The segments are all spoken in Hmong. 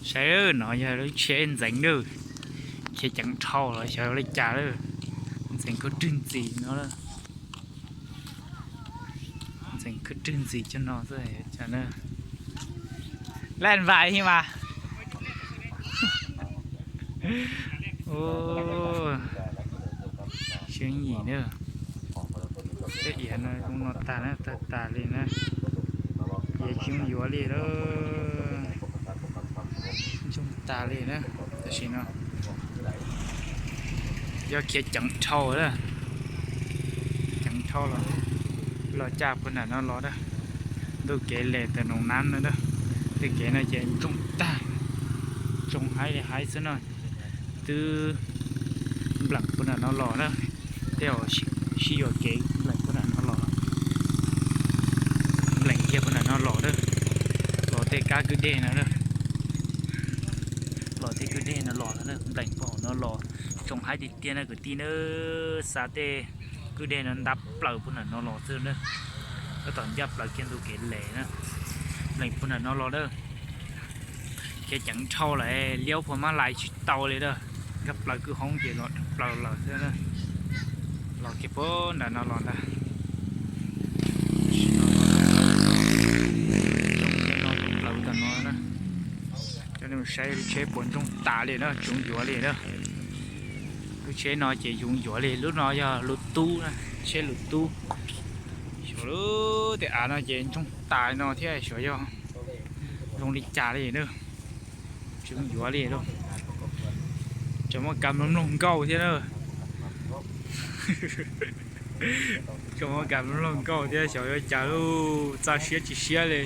Saib no yog lub tsheb ntxeev lawm, khiav ceev dhau los xyov li cas lawm. Ntxeev kub rwg ntxiv no, ntxeev kub rwg ntxiv cov no xwb. Laj vais hi mas. Sib yim na, tej iav no zoo no tag na, tag tas li na, ces tsis yuav li lawm. Ntsoog tas li na, tam sim no yog khiav ceev dhau, ceev dhau los, los caj puag nram no los na. Ntu kev les tawm noos nab no na, tej kev no ces ntsoog tag, ntsoog haib li haib xwb no. Twb npleem puag nram no los na, tej zaum sib yuam kev npleem puag nram no los, npleem kiag puag nram no los na, los tej kab kwj deg no na, los tej kwj deg no los na, npleem puag nram no los, ntsoog haib tiag tiag na kwv tij na, xa tej kwj deg no ntab plaws puag nram no los xwb na, tab tom ncaj plaws kiag ntu kev les na, npleem puag nram no los na. Khiav ceev dhau lawm, liab puag mab lais tsis tau li na, nkag plaws kwj hoob ces los dhau plaws lawm xwb na, los kiag puag nram no los ntag. Ntsoog no dhau plaws tam no na, coj nej mus saib lub tsheb puas ntsoog tas li na, tsis yuav li na. Lub tsheb no ces tsis yuav li, lub no yog lub tub, tsheb lub tub. Xyov tej av no ces ntsoog tas li no thiab xyov yog zoo li cas li na, tsis yuav li lauj. Tseem muaj kab mloog mloog nkauj thiab na, tseem muaj kab mloog mloog nkauj thiab xyov yuav cas lauj, txaj siab tsis siab li.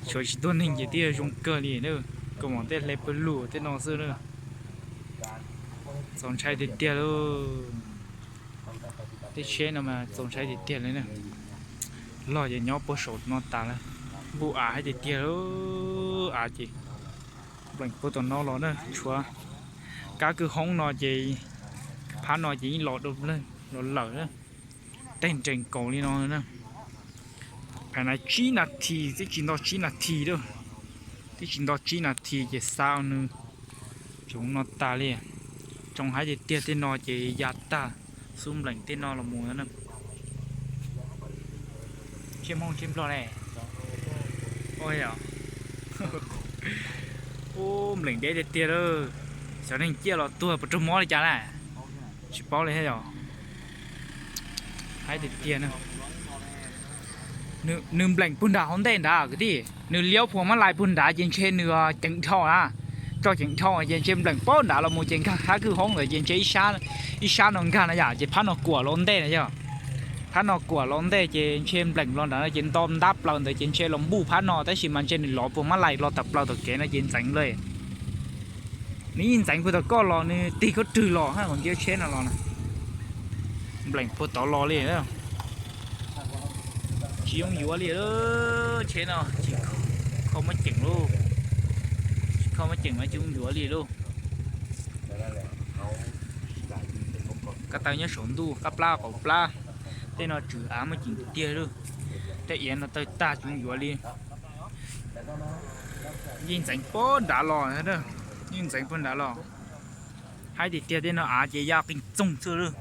Xyov tsis tuag neeg ces twb zoo kawg li na, kaus mom tej hle pawg lug tej no xwb na. Txaus ntshai tiag tiag lauj. Tej tsheb no mas txaus ntshai tiag tiag li na. Log ces nyob puag saum no tas lawm. Npuj av hais tiag tiag, av ces npleem puag tom no los na, tshuav kab kwj hoob no ces phab no ces yeej los dua los lawm na. Tej nrees kaus li no na. Pham na tsib nas this, twb tsis nto tsib nas this lawm. Twb tsis nto tsib nas this ces xa nws tsoov no tas li. Tsoov haib tiag tiag tej no ces ya tag, xub npleem tej no los mus na. Tsheb Hmoob tsheb Nplog ne? Ub, npleem deb tiag tiag lawm. Xyov neeg ciaj los tuag puas raug mob li cas na, tsis paub li thiab yog. Haib tiag tiag na. Nws npleem puag nram hauv ntej nrad kwv tij, nws liab puag mab lais puag nrad ces ntshe nws ceev dhau na. Tso ceev dhau ces ntshe npleem puag nrad los mus ces nkag kab kwj hoob ntawd ces ntshe ib sab no nkag na yom, ces phab no kuam los ntej na yog. Phab no kuam los ntej ces ntshe npleem los nrad no ces nto ntab plaws ntawd ces ntshe los npuj phab no tab sis mas ntshe nws lov puag mab lais los tawm plaws tom kev no ces ntxeev li. Nws yeej ntxeev puag tom koj los nws tig koj rwg los hab, ntiab tsheb no los na. Npleem puag tod los li. Tsis yooj yuav li, tsheb no tsis kho muab ceem lauj. Tsis kho muab ceem mas tsis yooj yuav li lauj. Kab taw nyob saum ntuj, qab plab qaum plab, tej no tswm av muab ceem tiag lauj. Tej iav no tawg tag tsis yooj yuav li. Yeej ntxeev puag nrad los, yeej ntxeev puag nrad los. Haib tiag tiag tej no av ces ya qee txoog xwb lauj.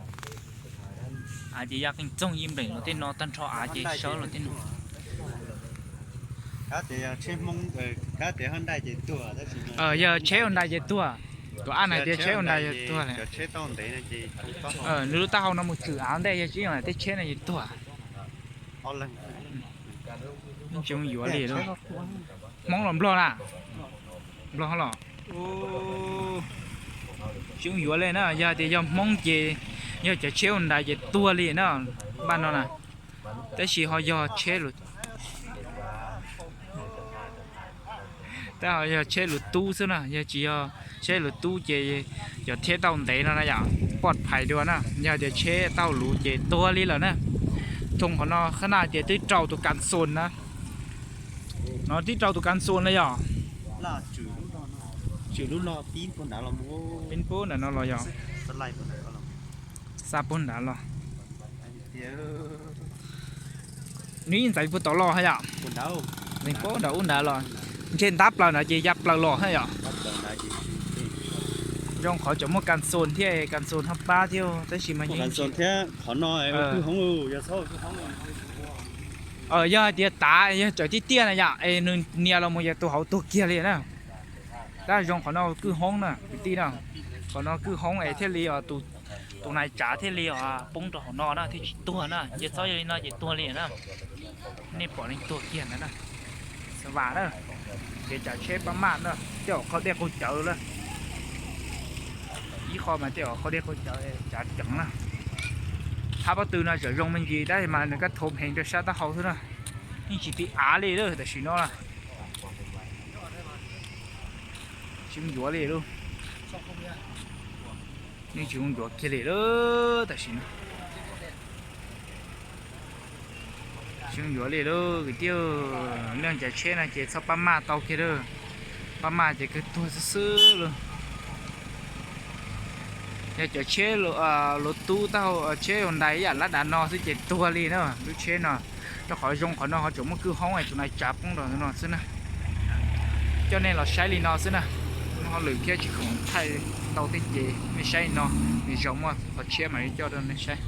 Av ces ya qee txoog, yeej npleem los tej no tag nrho av ces sawv los tej no. Yog tsheb ua nrais ces tuag. Tus ab na tias tsheb ua nrais ces tuag. Nws lub taub hau no mus tswm av ntej yog tsis yooj yim tej tsheb no ces tuag. Tsis yooj yuav li lauj. Hmoob los Nplog na? Nplog los. Tsis yooj yuav li na, yog tias yog Hmoob ces yog cov tsheb ua nrais ces tuag li na, npaj no na. Tab sis ho yog tsheb lus, tab ho yog tsheb lus tub xwb na, yog tsis yog tsheb lus tub ces cov thiab tau ntev no na yom, poj phais dua na, yog tias tsheb tau lus ces tuag li lawm na. Tsoo qhov no qhab na tias twb rau tus kas xos na, no twb rau tus kas xos na yom. Tswm lub no pib puag nrad los yog, xa puag nrad los. Nws yeej ntxeev puag tod los hab yom. Ntxeev puag nram ub nrad los, ntshe ntab plaws nrad ces ya plaws los hab yom. Zoo qhov cov muaj kas xoos thiab, kas xoos ho pab thiab tab sis mas yeej thiab qhov no kwj hoob. Yog hais tias tav yog tsaus tiag tiag na yom es nws nias los mus yog tus hauv tuag kiag li na. Tab zoo qhov no kwj hoob na kwv tij na. Qhov no kwj hoob es thiaj li tus nais tsav thiaj li poob rau hauv no na thiaj tsis tuag na. Yog txhob yog li no ces tuag li na. Nej pom leej tuag kiag ntawd na. Xav vam na. Ces tsav tsheb pab maj na, tej zaum qhov dej qaug cawv lawm. Ib qho mas tej zaum qhov dej qaug cawv tsav ceev na. Thab pob tw no tseem zoo me ntsis tab sis mas nws kab thov pheev rau sab taub hau xwb na. Yeej tsis tiv av li lawm tam sim no. Tsis ncuav li lawm. Yeej tsis ncuav kiag li lawm tam sim no. Tsis ncuav li lawm kwv tij. Leej cov tsheb no ces txhob pab maj tau kiag lawm. Pab maj ces kawg tuag xwb xwb lawm. Yog cov tsheb luv tub taub hau tsheb Hyundai ib yam lab dav no xwb ces tuag li na lub tsheb no. Rau qhov zoo qhov no ho tseem muaj kwj hoob es tus nais tsav poob rau no xwb na. Coj nej los saib li no xwb na. Muaj hauj lwm thiab tsis khoom thaij tau tej ces nej saib li no. Nws zoo muaj qhov tshiab mas li coj rau nej saib.